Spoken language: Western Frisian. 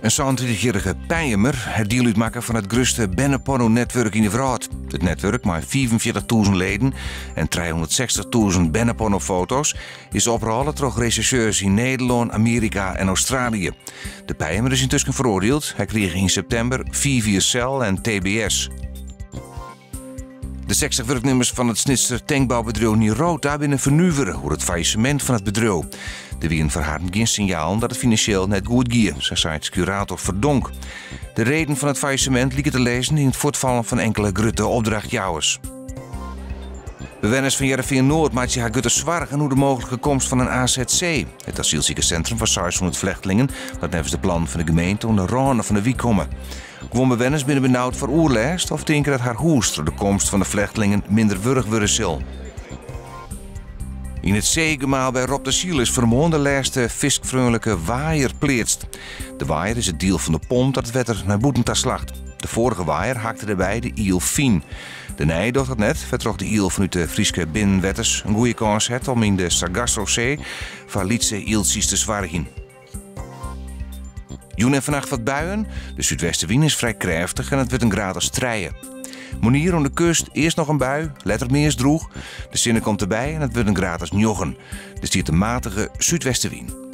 In 37-jierrige Pijemer hat diel útmakke fan it grutste bernepornonetwurk yn de wrâld. It netwurk mei 45.000 leden en 360.000 bernepornofoto's is oprôle troch resjersjeurs yn Nederlân, Amearika en Australië. De Pijemer is yntusken feroardield. Hy krige yn septimber fiif jier sel en tbs. De 60 wurknimmers fan it Snitser tankboubedriuw Nirota binne fernuvere oer it faillissemint fan it bedriuw. Der wienen foar harren gjin sinjalen dat it finansjeel net goed gie, sa seit kurator Verdonk. De reden fan it faillissemint liket te lizzen yn it fuortfallen fan inkele grutte opdrachtjouwers. Bewenners fan Hearrenfean Noard meitsje har grutte soargen oer de mooglike komst fan in AZC, it asylsikersintrum foar 600 flechtlingen, dat neffens de plannen fan de gemeente oan de râne fan de wyk komme. Guon bewenners binne benaud foar oerlêst of tinke dat har hûs troch de komst fan de flechtlingen minder wurdich wurde sil. Yn it seegemaal by Roptasyl is fannemoarn de lêste fiskfreonlike waaier pleatst. De waaier is it diel fan de pomp dat it wetter nei bûten ta slacht. De foarige waaier hakte dêrby de iel fyn. De nije docht dat net, wêrtroch't de iel fanút de Fryske binnenwetters in goede kâns hat om yn de Sargassosee foar lytse ieltsjes te soargjen. Jûn en fannacht wat buien. De súdwestewyn is frij krêftich en it wurdt in graad as trije. Moarnier oan de kust earst noch in bui, letter meast drûch. De sinne komt derby en it wurdt in graad as njoggen. Der stiet in matige súdwestewyn.